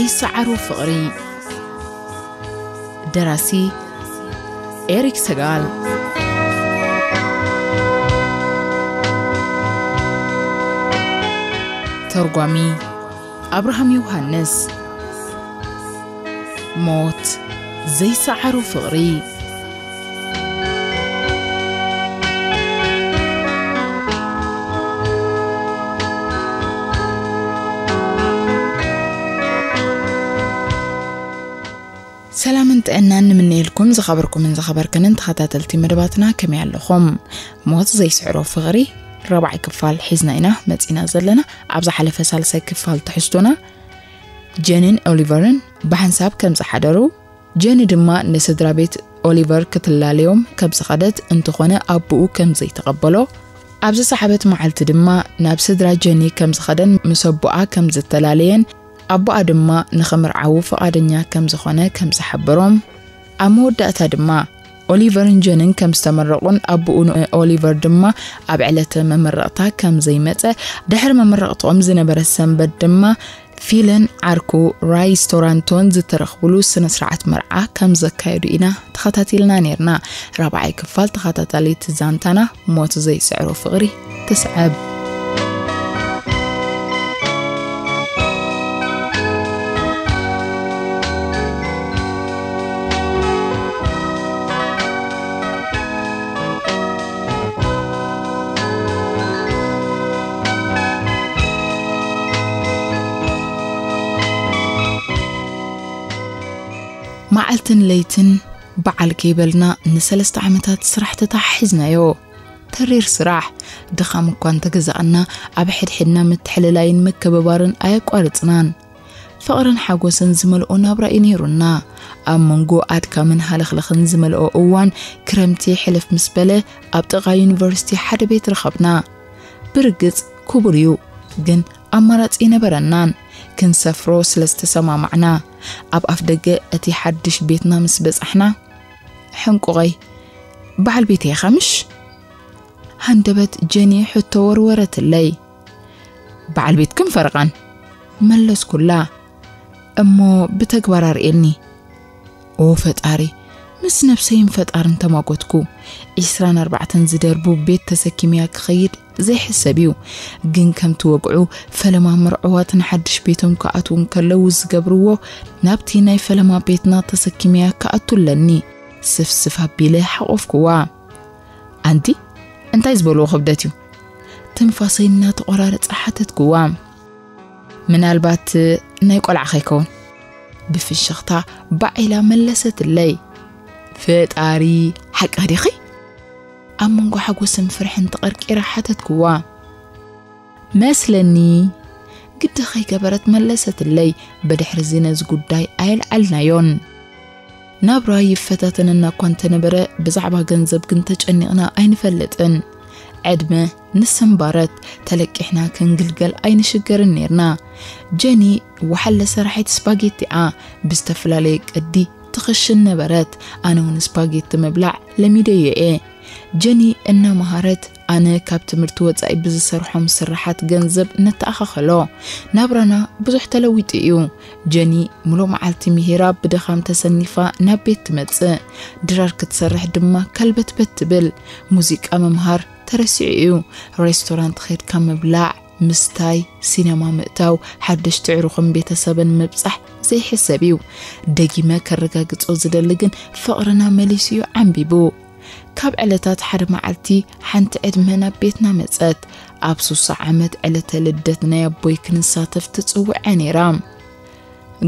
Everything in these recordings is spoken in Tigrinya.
ይሰዓሩ ፍቕሪ። ደራሲ ኤሪክ ሰጋል። ተርጓሚ ኣብርሃም ዮሃንስ። ሞት ዘይሰዓሩ ፍቕሪ። ሰላምን ጥዕናን ንምነየልኩም ዝኸበርኩምን ዝኸበርክንን ተኸታተልቲ መደባትና፣ ከመይ ኣለኹም? ሞት ዘይስዕሮ ፍቕሪ ራብዓይ ክፋል ሒዝና ኢና መጺና ዘለና። ኣብ ዝሓለፈ ሳልሳይ ክፋል ትሕዝቶና፣ ጀኒን ኦሊቨርን ብሓንሳብ ከም ዝሓደሩ፣ ጀኒ ድማ ንስድራ ቤት ኦሊቨር ክትላለዮም ከም ዝኸደት፣ እንተኾነ ኣቦኡ ከም ዘይተቐበሎ፣ ኣብ ዝሰሓበት መዓልቲ ድማ ናብ ስድራ ጀኒ ከም ዝኸደን ምስ ኣቦኣ ከም ዝተፈላለየን፣ ኣቦኣ ድማ ንኽምርዓዉ ፍቓደኛ ከም ዝኾነ ከም ዝሓበሮም፣ ኣብ መወዳእታ ድማ ኦሊቨርን ጀንን ከም ዝተመረቑን ኣቦኡ ንኦሊቨር ድማ ኣብ ዕለተ መመረቕታ ከም ዘይመጸ፣ ድሕሪ መመረቕትኦም ዝነበረ ሰንበት ድማ ፊልን ዓርኩ ራይስ ቶራንቶን ዝተረኽብሉ ስነ ስርዓት መርዓ ከም ዘካየዱ ኢና ተኸታቲልና ነይርና። ራብዓይ ክፋል ተኸታታሊት ዛንታና ሞት ዘይስዕሮ ፍቕሪ ትስዕብ። መዓልትን ለይትን በዓል ከይበልና ንሰለስተ ዓመታት ስራሕ ተተሓሒዝናዮ። ተሪር ስራሕ፣ ድኻም እኳ እንተገዛእና፣ ኣብ ሕድሕድና ምትሕልላይን ምክብባርን ኣየቋርጽናን። ፍቕርን ሓጎስን ዝመልኦ ናብራ እዩ ነይሩና። ኣብ መንጎ ኣድካምን ሃለኽለኽን ዝመልኦ እዋን ክረምቲ ሕልፍ ምስ በለ፣ ኣብ ጥቓ ዩኒቨርሲቲ ሓደ ቤት ረኸብና። ብርግጽ ክቡር እዩ፣ ግን ኣማራጺ ኣይነበረናን። ክንሰፍሮ ስለ ዝተሰማማዕና፣ ኣብ ኣፍ ደገ እቲ ሓድሽ ቤትና ምስ በጻሕና፣ "ሕንቁቐይ፣ በዓል ቤተይ ኢኻ ምሽ?" ሃንደበት ጀኒ ሕቶ ወርወረትለይ። "በዓል ቤትክን ፈረቓን?" መለስኩላ። እሞ ብተግባር ኣርእየኒ። ኦ ፈጣሪ፣ ምስ ነብሰይን ፈጣርን ተማጎትኩ። ዒስራን ኣርባዕተን ዝደርቡ ቤት ተሰኪመያ ክኸይድ ዘይሕሰብ እዩ። ግን ከምቲ ወግዑ፣ ፈለማ መርዑዋት ንሓድሽ ቤቶም ክኣትዉ እንከለዉ ዝገብርዎ፣ ናብቲ ናይ ፈለማ ቤትና ተሰኪመያ ክኣቱ ኣለኒ። ስፍስፍ ኣቢለ ሓቖፍኩዋ። "ኣንቲ፣ እንታይ ዝበልዎ ክብደት እዩ?" ትንፋሰይ እናተቖራረጸ ሓተትኩዋ። "ምናልባት ናይ ቆልዓ ከይከውን?" ብፍሽኽታ ባዕ ኢላ መለሰትለይ። "ፈጣሪ፣ ሓቂ ዲኺ?" ኣብ መንጎ ሓጎስን ፍርሕን ተቐርቂረ ሓተትኩዋ። "መስለኒ," ግዲ ከይገበረት መለሰትለይ። ብድሕሪ እዚ ነዚ ጉዳይ ኣየልዓልናዮን። ናብራ ይፈታተነና እኳ እንተነበረ፣ ብዛዕባ ገንዘብ ግን ተጨኒቕና ኣይንፈልጥን። ዕድመ ንሰምባረት፣ ተለቂሕና ክንግልገል ኣይንሽገርን ኔርና። ጀኒ ወሓለ ሰራሒት ስፓጌቲ እያ፣ ብዝተፈላለየ ቅዲ ትኽሽን ነበረት። ኣነ እውን ስፓጌቲ ምብላዕ ለሚደዮ እየ። ጀኒ እናመሃረት፣ ኣነ ካብ ትምህርቲ ወጻኢ ብዝሰርሖም ስርሓት ገንዘብ ነተኣኻኸሎ። ናብራና ብዙሕ ተለዊጡ እዩ። ጀኒ ምሉእ መዓልቲ ምሂራ ብድኻም ተሰኒፋ ናብ ቤት ትመጽእ። ድራር ክትሰርሕ ድማ ከልበትበት ትብል። ሙዚቃ ምምሃር ተረሲዑ እዩ። ሬስቶራንት ኸይድካ ምብላዕ፣ ምስታይ፣ ሲነማ ምእታው፣ ሓደሽቲ ዕሩኽን ቤተሰብን ምብጻሕ ዘይሕሰብ እዩ። ደጊመ ከረጋግጾ ዝደሊ ግን ፍቕርና መሊሱ እዩ ዓምቢቡ። ካብ ዕለታት ሓደ መዓልቲ ሓንቲ ዕድመ ናብ ቤትና መጸት። ኣብ ሱሳ ዓመት ዕለተ ልደት ናይ ኣቦይ ክንሳተፍ ትጽውዐ ነይራ።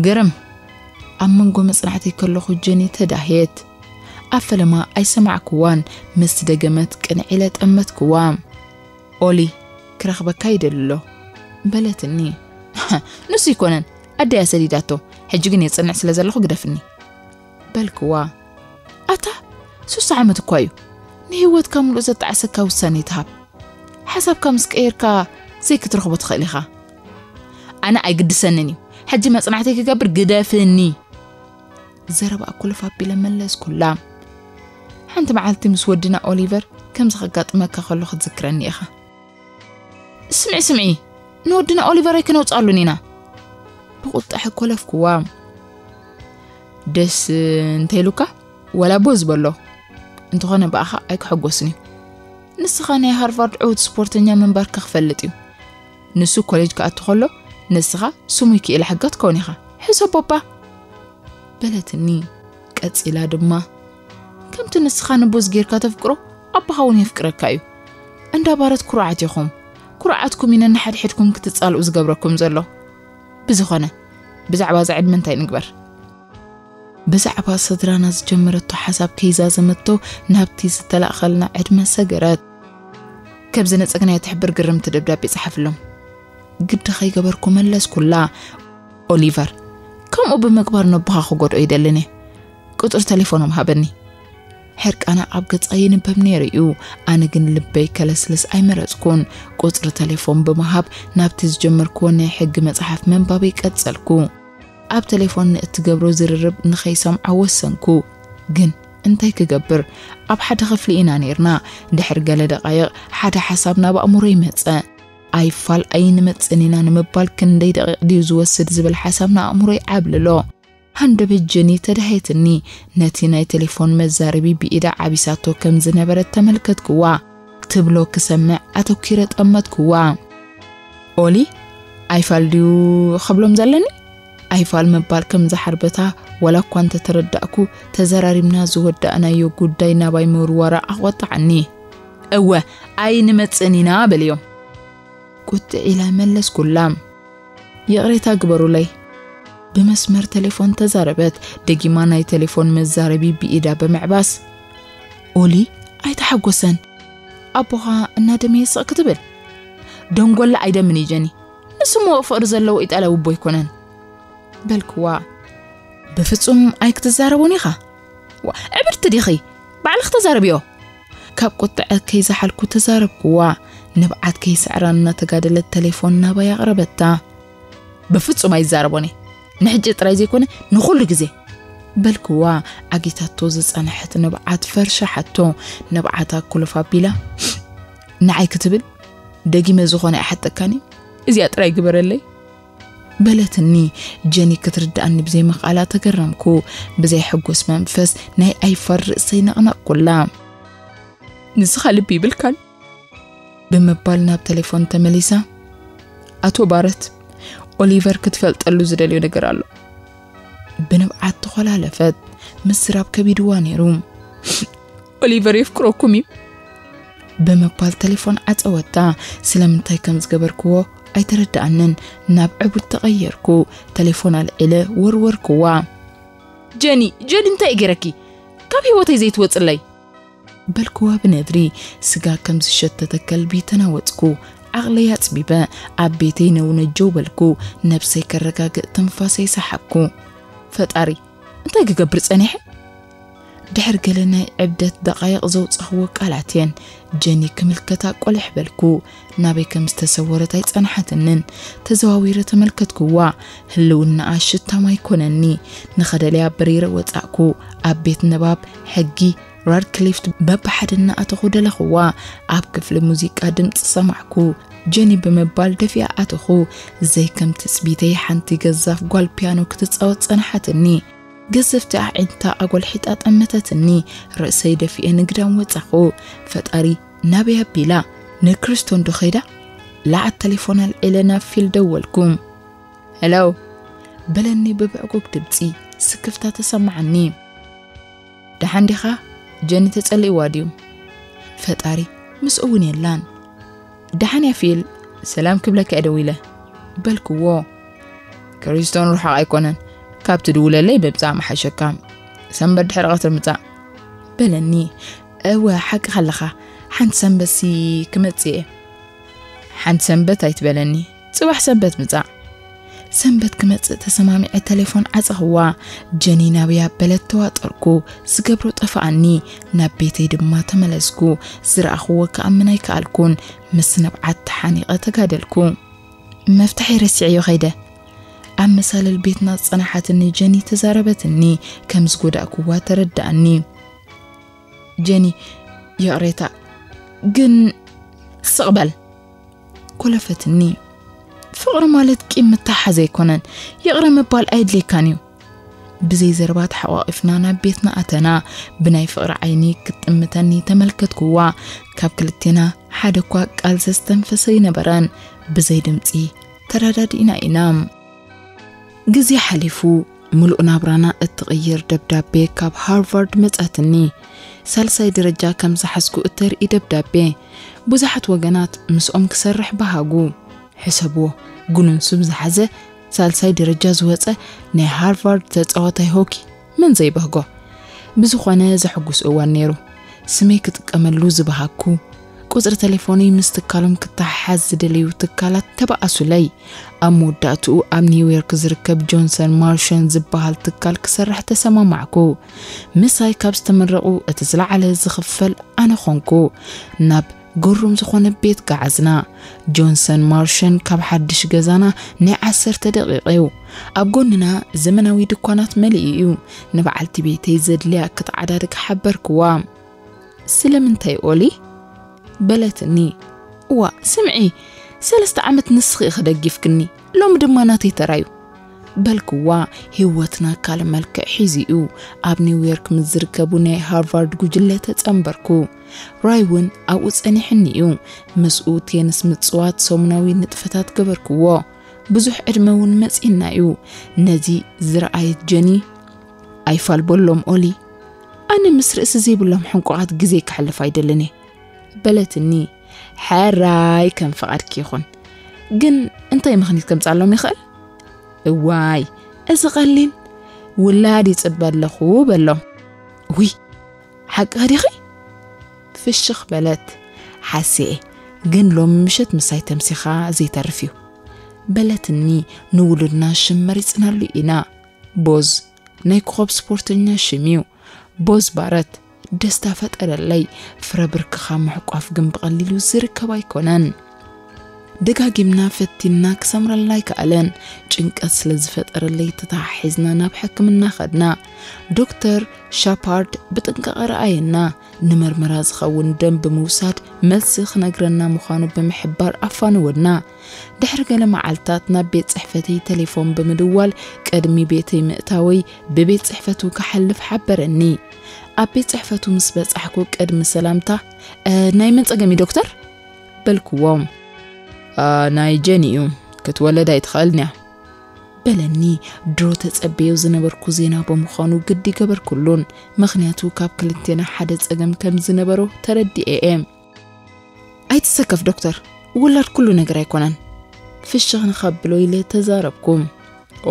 ግርም፣ ኣብ መንጎ መጽናዕተይ ከለኹ ጀኒ ተዳህየት። ኣብ ፈለማ ኣይሰማዕክዋን፣ ምስ ደገመት ቅንዕ ኢለ ጠመትክዋ። "ኦሊ፣ ክረኽበካ ይደሊ ኣሎ" በለትኒ። "ንሱ ይኮነን፣ ኣደያ ሰዲዳቶ፣ ሕጂ ግን የጽንዕ ስለ ዘለኹ ግደፍኒ" በልክዋ። "ኣታ፣ ሱሳ ዓመት እኳ እዩ፣ ንህይወትካ ምሉእ ዘጣዕሰካ ውሳኔ ትሃብ። ሓሳብካ ምስ ቀየርካ ዘይክትረኽቦ ትኽእል ኢኻ።" "ኣነ ኣይግድሰንን እዩ፣ ሕጂ መጽናዕተይ ክገብር ግደፍኒ" ዘረባ ኩልፍ ኣቢለ መለስኩላ። "ሓንቲ መዓልቲ ምስ ወድና ኦሊቨር ከምዚ ከጋጥመካ ከሎ ክትዝክረኒ ኢኻ።" "ስምዒ፣ ስምዒ፣ ንወድና ኦሊቨር ኣይክነውጽኣሉን ኢና። ብቁጥዐ ኮለፍኩዋ። ደስ እንተይሉካ ወላ ቦ ዝበሎ፣ እንተኾነ ብኣኻ ኣይክሕጎስን እዩ። ንስኻ ናይ ሃርቫርድ ዕዉት ስፖርተኛ ምንባርካ ክፈልጥ እዩ። ንሱ ኮሌጅ ክኣቱ ከሎ ንስኻ ስሙይ ክኢላ ሕጋ ትከውን ኢኻ። ሕሰቦባ፣ በለትኒ። ቀጺላ ድማ፣ ከምቲ ንስኻ ንቦዝ ጌርካ ተፍቅሮ፣ ኣቦኻ እውን የፍቅረካ እዩ። እንዳ ባረት ኩሩዓት ኢኹም። ኩሩዓትኩም እዩ ነንሓድሕድኩም ክትጻልኡ ዝገብረኩም ዘሎ። ብዝኾነ፣ ብዛዕባ እዛ ዕድመ እንታይ ንግበር? ብዛዕባ ስድራና ዝጀመረቶ ሓሳብ ከይዛዘመቶ ናብቲ ዝተላእኸልና ዕድመ ሰገረት። ከም ዝነጸግናዮ ትሕብር ግርምቲ ደብዳቤ ጸሓፍሎም። ግዲ ከይገበርኩ መለስኩላ። ኦሊቨር፣ ከምኡ ብምግባር ነቦኻ ክጎድኦ ይደልን እየ። ቁጽሪ ተሌፎኖም ሃበኒ። ሕርቃና ኣብ ገጻ ይንበብ ነይሩ እዩ። ኣነ ግን ልበይ ከለስልስ ኣይመረጽኩን። ቁጽሪ ተሌፎን ብምሃብ ናብቲ ዝጀመርክዎ ናይ ሕጊ መጽሓፍ ምንባበይ ቀጸልኩ። ኣብ ተሌፎን ንእትገብሮ ዝርርብ ንኸይሰምዖ ወሰንኩ። ግን እንታይ ክገብር? ኣብ ሓደ ክፍሊ ኢና ነይርና። ድሕሪ ገለ ደቓይቕ ሓደ ሓሳብ ናብ ኣእምሮይ መጸ። ኣይፋል ኣይንመጽእን ኢና ንምባል ክንደይ ደቂቕ ድዩ ዝወስድ ዝብል ሓሳብ ንኣእምሮይ ዓብልሎ። ሃንደበት ጀኒ ተዳህየትኒ። ነቲ ናይ ቴሌፎን መዛረቢ ብኢዳ ዓቢሳቶ ከም ዝነበረት ተመልከትክዋ። ትብሎ ክሰምዕ ኣተኲረ ጠመትክዋ። ኦሊ፣ ኣይፋል ድዩ ክብሎም ዘለኒ? ኣይፋል ምባል ከም ዝሓርበታ ዋላ እኳ እንተተረዳእኩ፣ ተዘራሪብና ዝወዳእናዮ ጉዳይ ናባይ ምውርዋራ ኣቖጣዓኒ። እወ፣ ኣይንመጽእን ኢና በልዮም። ቁጥዕ ኢለ መለስኩላ። ይቕሬታ ግበሩለይ። ብመስመር ቴሌፎን ተዛረበት። ደጊማ ናይ ቴሌፎን መዛረቢ ብኢዳ ብምዕባስ፣ ኦሊ ኣይተሓጎሰን። ኣቦኻ እናደመየ ስቕ ክትብል? ደንጎላ ኣይደምን እዩ ጀኒ። ንሱ ምወቕ ፍቕሪ ዘለዎ ኢጣልያዊ እቦ ኣይኮነን። በልክዋ። ብፍጹም ኣይክትዛረቡን ኢኻ። ዋ፣ ዕብድቲ ዲኺ? ባዕልኺ ተዛረብዮ። ካብ ቁጥዐ ከይዝሓልኩ ተዛረብክዋ። ንብዓት ከይስዕራ እናተጋደለት ተሌፎን ናባይ ኣቕረበታ። ብፍጹም ኣይዛረቦን እየ። ንሕጂ ጥራይ ዘይኮነ ንኹሉ ግዜ። በልክዋ። ዓጊታቶ ዝጸንሐት ንብዓት ፈርሻሓቶ። ንብዓታ ኩልፍ ኣቢላ፣ ንዓይ ክትብል ደጊመ ዝኾነ ኣይሓጠካን እዩ። እዚኣ ጥራይ ግበረለይ። በለትኒ። ጀኒ ክትርድኣኒ ብዘይምኽኣላ ተገረምኩ። ብዘይ ሕጉስ መንፈስ ናይ ኣይፋል ርእሰይ ነቕነቕኩላ። ንስኻ ልቢ ይብልካን? ብምባል ናብ ቴሌፎን ተመሊሳ። ኣቶ ባረት፣ ኦሊቨር ክትፈልጠሉ ዝደልዮ ነገር ኣሎ። ብንብዓት ተኾላለፈት። ምስራብ ከቢድዋ ነይሩ። ኦሊቨር የፍቅረኩም እዩ። ብምባል ቴሌፎን ዓጸወታ። ስለምንታይ ከም ዝገበርክዎ ኣይተረድኣንን። ናብ ዕቡድ ተቐየርኩ። ቴሌፎን ኣልዒለ ወርወርክዋ። ጀኒ፣ ጀኒ፣ እንታይ እዩ ገይረኪ? ካብ ህይወተይ ዘይትወጽለይ። በልክዋ ብነድሪ። ስጋ ከም ዝሸተተ ከልቢ ተናወጽኩ። ዓቕለይ ኣጽቢበ ኣብ ቤተይ ነውነጀው በልኩ። ነብሰይ ከረጋግእ ትንፋሰይ ሰሓብኩ። ፈጣሪ፣ እንታይ ክገብር ጸኒሐ? ድሕሪ ገለ ናይ ዕብደት ደቓይቕ ዘውጻኽዎ ቃላት እየን። ጀኒ ክምልከታ ቆልሕ በልኩ። ናበይ ከም ዝተሰወረት ኣይጸንሓትንን። ተዘዋዊረ ተመልከትክዋ። ህልውናኣ ሽታም ኣይኮነኒ። ንኸደልያ በሪረ ወጻእኩ። ኣብ ቤት ንባብ ሕጊ ራድክሊፍት በብሓደ እናኣተኹ ደለኽዋ። ኣብ ክፍሊ ሙዚቃ ድምጺ ሰማዕኩ። ጀኒ ብምባል ደፊኣ ኣተኹ። ዘይከም ትጽቢተይ ሓንቲ ገዛፍ ጓል ፒያኖ ክትጻወት ጸንሓትኒ። ገዘፍቲ ኣዒንታ ኣጎልሒጣ ጠመተትኒ። ርእሰይ ደፊኤ ንግዳም ወጻኹ። ፈጣሪ ናበይ ኣቢላ? ንክሪስቶን ዶ ኸይዳ? ለዓት ተሌፎን ኣልዒለ ናብ ፊል ደወልኩ። ሄሎ፣ በለኒ ብብዕጉግ ድምጺ። ስክፍታ ተሰማዓኒ። ደሓን ዲኻ? ጀኒ ተጸሊእዋ ድዩ? ፈጣሪ፣ ምስኡ እውን የላን። ደሓን እያ ፊል፣ ሰላም ክብለካ እየ ደዊለ። በልክዎ። ክሪስቶን ርሑቕ ኣይኮነን፣ ካብ ትድውለለይ ምምጻእ ምሓሸካ። ሰንበት ድሕሪ ቀትሪ ምጻእ። በለኒ። እወ፣ ሓቅኻ ኣለኻ። ሓንቲ ሰንበትሲ ክመጽእ እየ። ሓንቲ ሰንበት ኣይትበለኒ፣ ጽባሕ ሰንበት ምጻእ። ሰንበት ክመጽእ ተሰማሚዐ ተሌፎን ዓጸኽዋ። ጀኒ ናበይ ኣበለት ተዋጠርኩ። ዝገብሮ ጠፍኣኒ። ናብ ቤተይ ድማ ተመለስኩ። ዝረኣኽዎ ክኣምን ኣይከኣልኩን። ምስ ንብዓት ተሓኒቐ ተጋደልኩ። መፍትሐይ ረሲዐዮ ኸይደ። ኣብ መሳልል ቤትና ዝጸናሓትኒ ጀኒ ተዛረበትኒ። ከም ዝጎዳእክዋ ተረዳኣኒ። ጀኒ፣ ይቕሬታ፣ ግን ስቕ በል። ኮለፈትኒ። ፍቕሪ ማለት ቂም ምትሓዝ ኣይኮነን። ይቕረ ምባል ኣየድልየካን እዩ። ብዘይ ዘረባ ተሓቋቒፍና ናብ ቤትና ኣተና። ብናይ ፍቕሪ ዓይኒ ክትጥምተኒ ተመልከትኩዋ። ካብ ክልቴና ሓደ እኳ ቃል ዘስተንፈሰ ኣይነበረን። ብዘይ ድምጺ ተረዳዲእና ኢና። ግዜ ሓሊፉ፣ ምሉእ ናብራና እትቕይር ደብዳቤ ካብ ሃርቫርድ መጻትኒ። ሳልሳይ ደረጃ ከም ዝሓዝኩ እተርኢ ደብዳቤ። ብዙሓት ወገናት ምስኦም ክሰርሕ በሃጉ። ሕሰብዎ፣ ጉኑን ስም ዝሓዘ ሳልሳይ ደረጃ ዝወጸ ናይ ሃርቫርድ ተጻዋታይ ሆኪ መን ዘይበህጎ? ብዝኾነ ዘሐጉስ እዋን ነይሩ። ስመይ ክጥቀመሉ ዝበሃግኩ፣ ቁጽሪ ተሌፎነይ ምስ ትካሎም ክተሓሓዝ ዝደለዩ ትካላት ተበኣሱለይ። ኣብ መወዳእትኡ ኣብ ኒውዮርክ ዝርከብ ጆንሰን ማርሸን ዝበሃል ትካል ክሰርሕ ተሰማማዕኩ። ምሳይ ካብ ዝተመረቑ እቲ ዝለዓለ ዝኽፈል ኣነ ኾንኩ። ናብ ግሩም ዝኾነ ቤት ገዓዝና። ጆንሰን ማርሸን ካብ ሓድሽ ገዛና ናይ ዓሰርተ ደቂቕ እዩ። ኣብ ጎንና ዘመናዊ ድኳናት መሊኡ እዩ። ንበዓልቲ ቤተይ ዘድልያ ክትዓዳድግ ሓበርክዋ። ስለምንታይ ኦሊ? በለትኒ። እዋ፣ ስምዒ፣ ሰለስተ ዓመት ንስኺ ኢኺ ደጊፍክኒ፣ ሎሚ ድማ ናተይ ተራዩ። በልክዋ፣ ህይወትና ካልእ መልክዕ ሒዙ እዩ። ኣብ ኒውዮርክ ምስ ዝርከቡ ናይ ሃርቫርድ ጉጅለ ተጸንበርኩ። ራይ እውን ኣብኡ ጸኒሕኒ እዩ። ምስኡ ቴንስ ምጽዋት ሰሙናዊ ንጥፈታት ገበርክዎ። ብዙሕ ዕድመ እውን መጺእና እዩ። ነዚ ዝረኣየት ጀኒ፣ "ኣይፋል በሎም ኦሊ፣ ኣነ ምስ ርእሲ ዘይብሎም ሕንቁቓት ግዜ ከሕልፍ ኣይደልን እየ" በለትኒ። "ሕራይ ከም ፍቓድኪ ይኹን። ግን እንታይ ምኽኒት ከምጻሎም ይኽእል?" "እዋይ፣ እዚ ቀሊል፣ ውላድ ይጽበ ኣለኹ በሎም።" "ውይ፣ ሓቂ ዲኺ?" ፍሽኽ በለት። "ሓስየ፣ ግን ሎሚ ምሸት ምሳይ ተምሲኻ ዘይተርፍ እዩ" በለትኒ። "ንውሉድና ሽም መሪጽናሉ ኢና። ቦዝ ናይ ኮኸብ ስፖርተኛ ሽም እዩ። ቦዝ ባረት ደስታ ፈጠረለይ። ፍረ ብርክኻ ምሕቋፍ ግን ብቐሊሉ ዝርከብ ኣይኮነን።" ደጋጊምና ፈቲንና ክሰምረልና ኣይከኣለን። ጭንቀት ስለ ዝፈጠረለይ ተተሓሒዝና ናብ ሕክምና ኸድና። ዶክተር ሻፓርድ ብጥንቃቐ ረኣየና። ንመርመራ ዝኸውን ደም ብምውሳድ መልሲ ክነግረና ምዃኑ ብምሕባር ኣፋነወና። ድሕሪ ገለ መዓልታት ናብ ቤት ጽሕፈተይ ተሌፎን ብምድዋል ቅድሚ ቤተይ ምእታወይ ብቤት ጽሕፈቱ ክሓልፍ ሓበረኒ። ኣብ ቤት ጽሕፈቱ ምስ በጻሕኩ ቅድሚ ሰላምታ፣ "እ፣ ናይ መን ጸገም እዩ ዶክተር?" በልክዎ። "ኣ፣ ናይ ጀኒ እዩ፣ ክትወለድ ኣይትኽእልን እያ" በለኒ። ድሮ ተጸበዮ ዝነበርኩ ዜና ብምዃኑ ግዲ ገበርኩሉን፣ ምኽንያቱ ካብ ክልቴና ሓደ ጸገም ከም ዝነበሮ ተረዲኤ እየ። "ኣይትሰከፍ ዶክተር፣ ውላድ ኩሉ ነገር ኣይኮነን" ፍሽኽ ንኸብሎ ኢለ ተዛረብኩ።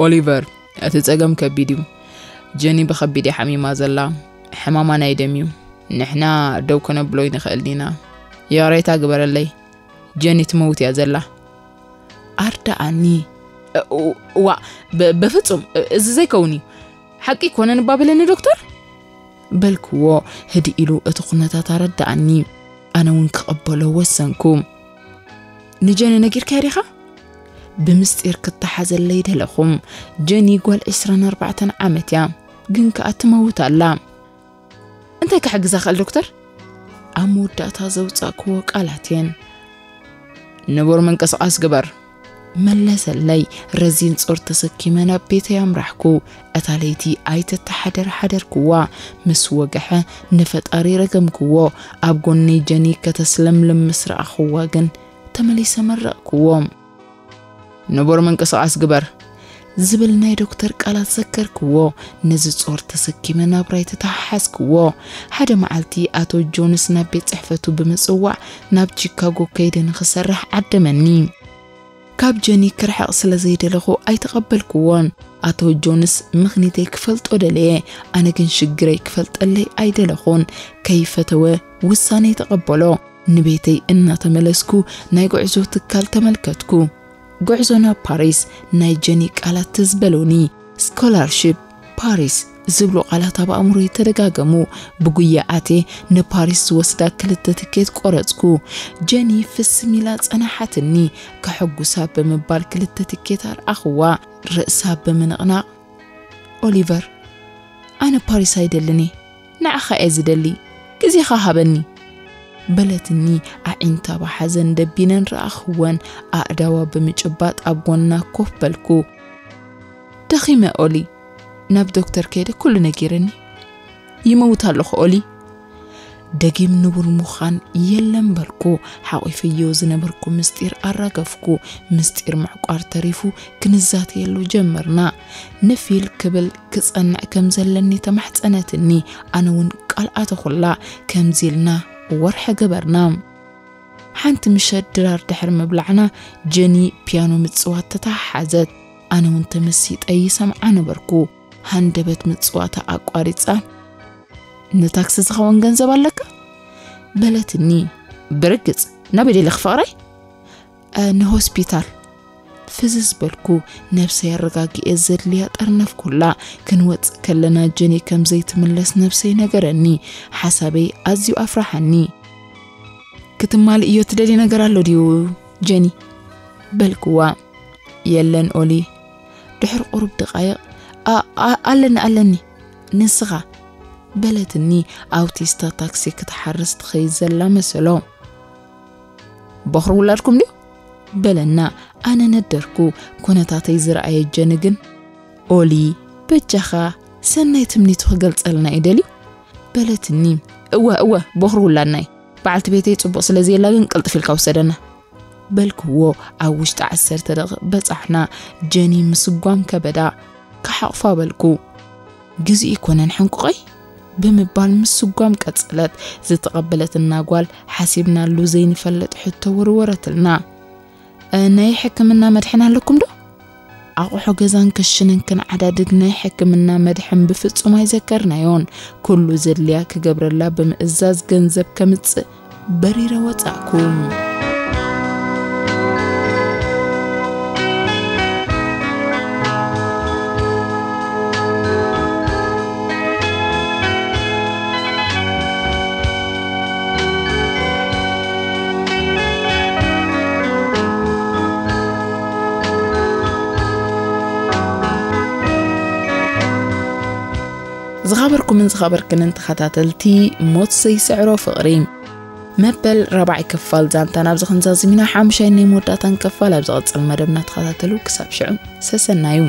"ኦሊቨር፣ እቲ ጸገም ከቢድ እዩ። ጀኒ ብኸቢድ እያ ሓሚማ ዘላ። ሕማማ ናይ ደም እዩ። ንሕና ደው ከነብሎ ኣይንኽእልን ኢና። ይቕሬታ ግበረለይ፣ ጀኒ ትመውት እያ ዘላ።" ኣርዳኣኒ። "እ-፣ ዋ፣ በ-፣ በፍጹም፣ እ-፣ እዚ ዘይከውን እዩ። ሓቂ ኣይኮነን እባ በለኒ ዶክተር?" በልክዎ። ህድእ ኢሉ እቲ ኩነታት ኣረዳኣኒ። ኣነ እውን ክቕበሎ ወሰንኩ። "ንጀኒ ነጊርካያ ዲኻ?" ብምስጢር ክተሓዘለይ ደለኹ። ጀኒ ጓል ዕስራን ኣርባዕተን ዓመት እያ፣ ግን ከኣ ትመውት ኣላ። "እንታይ ክሕግዛ ክእል ዶክተር?" ኣብ መወዳእታ ዘውጻእክዎ ቃላት እየን። "ንቡር ምንቅስቓስ ግበር" መለሰለይ። ረዚን ጾር ተሰኪመ ናብ ቤተይ ኣምራሕኩ። እታ ለይቲ ኣይተተሓደር ሓደርክዋ። ምስ ወግሐ ንፈጣሪ ረገምክዎ። ኣብ ጎነይ ጀኒ ከተስለምልም ምስ ረኣኽዋ ግን ተመሊሰ መረቕክዎ። "ንቡር ምንቅስቓስ ግበር" ዝብል ናይ ዶክተር ቃላት ዘከርክዎ። ነዚ ጾር ተሰኪመ ናብራይ ተተሓሓዝክዎ። ሓደ መዓልቲ ኣቶ ጆንስ ናብ ቤት ጽሕፈቱ ብምጽዋዕ ናብ ቺካጎ ከይደ ንኽሰርሕ ዓደመኒ። ካብ ጀኒ ክርሕቕ ስለ ዘይደለኹ ኣይተቐበልክዎን። ኣቶ ጆንስ ምኽኒተይ ክፈልጦ ደለየ፣ ኣነ ግን ሽግረይ ክፈልጠለይ ኣይደለኹን። ከይፈተወ ውሳኔ ተቐበሎ። ንቤተይ እናተመለስኩ ናይ ጉዕዞ ትካል ተመልከትኩ። ጉዕዞ ናብ ፓሪስ፣ ናይ ጀኒ ቃላት ትዝ በሉኒ። ስኮላርሺፕ፣ ፓሪስ ዝብሉ ቃላት ኣብ ኣእምሮይ ተደጋገሙ። ብጉያ ኣትየ ንፓሪስ ዝወስዳ ክልተ ትኬት ቆረጽኩ። ጀኒ ፍስም ኢላ ጸናሓትኒ። ከሐጉሳ ብምባል ክልተ ትኬት ኣርኣኽዋ። ርእሳ ብምንቕናቕ፣ "ኦሊቨር፣ ኣነ ፓሪስ ኣይደልን እየ። ንዓኻ እየ ዝደሊ። ግዜኻ ሃበኒ" በለትኒ። ኣዒንታ ብሓዘን ደቢነን ረኣኽወን። ኣእዳዋ ብምጭባጥ ኣብ ጎና ኮፍ በልኩ። ደኺመ ኦሊ፣ ናብ ዶክተር ከይደ ኩሉ ነጊረኒ። ይመውት ኣለኹ ኦሊ። ደጊም ንቡር ምዃን የለን በልኩ። ሓቒፈዮ ዝነበርኩ ምስጢር ኣራገፍኩ። ምስጢር ምዕቋር ተሪፉ ክንዛተየሉ ጀመርና። ንፊል ክብል ክጸንዕ ከም ዘለኒ ተማሕጸነትኒ። ኣነ እውን ቃል ኣተኹላ። ከምዚ ኢልና ወርሒ ገበርና። ሓንቲ ምሸት ድራር ድሕሪ ምብላዕና ጀኒ ፒያኖ ምጽዋት ተተሓሓዘት። ኣነ እውን ተመሲጠ ይሰምዓ ነበርኩ። ሃንደበት ምጽዋታ ኣቋሪጻ፣ "ንታክሲ ዝኸውን ገንዘብ ኣለካ?" በለትኒ። "ብርግጽ፣ ናበይ ደሊኺ ፍቕረይ?" "እ፣ ንሆስፒታል" ፍዝዝ በልኩ። ነብሰይ ኣረጋጊኤ ዘድልያ ጠርነፍኩላ። ክንወጽእ ከለና ጀኒ ከም ዘይትምለስ ነብሰይ ነገረኒ። ሓሳበይ ኣዝዩ ኣፍራሓኒ። "ክትማልእዮ ትደልዮ ነገር ኣሎ ድዩ ጀኒ?" በልክዋ። "የለን ኦሊ." ድሕሪ ቁሩብ ደቓይቕ፣ "ኣ-፣ ኣ-፣ ኣለኒ፣ ኣለኒ። ንስኻ?" በለትኒ። ኣውቲስታ ታክሲ ክትሓርስ ትኸይድ ዘላ መሰሎ። "ቦኽሪ ውላድኩም ድዩ?" በለና። ኣነ ነደርኩ። ኩነታተይ ዝረኣየ ጀኒ ግን፣ "ኦሊ፣ በጃኻ ሰናይ ትምኒቱ ክገልጸልና እዩ ደልዩ?" በለትኒ። "እወ፣ እወ፣ ቦኽሪ ውላድና እዩ። በዓልቲ ቤተይ ጽቡቕ ስለ ዘየላ ግን ቅልጥፍ ኢልካ ውሰደና" በልክዎ። ኣብ ውሽጢ ዓሰርተ ደቂቕ በጻሕና። ጀኒ ምስጓም ከበዳ። ክሓቕፋ በልኩ። "ግዜኡ ኣይኮነን ሕንቁቐይ?" ብምባል ምስጓም ቀጸለት። ዝተቐበለትና ጓል ሓሲብናሉ ዘይንፈልጥ ሕቶ ወርወረትልና። "እ፣ ናይ ሕክምና መድሕን ኣለኩም ዶ?" ኣቑሑ ገዛን ክሽንን ክንዓዳድግ ናይ ሕክምና መድሕን ብፍጹም ኣይዘከርናዮን። ኩሉ ዘድልያ ክገብረላ ብምእዛዝ ገንዘብ ከምጽእ በሪረ ወጻእኩ። ዝኸበርኩምን ዝኸበርክንን ተኸታተልቲ ሞት ዘይስዕሮ ፍቕሪ፣ መበል ራብዓይ ክፋል ዛንታና ኣብዚ ክንዛዝም ኢና። ሓሙሻይ ናይ መወዳእታን ክፋል ኣብ ዝቕጽል መደብና ተኸታተሉ። ክሳብ ሽዑ ሰሰናዩ።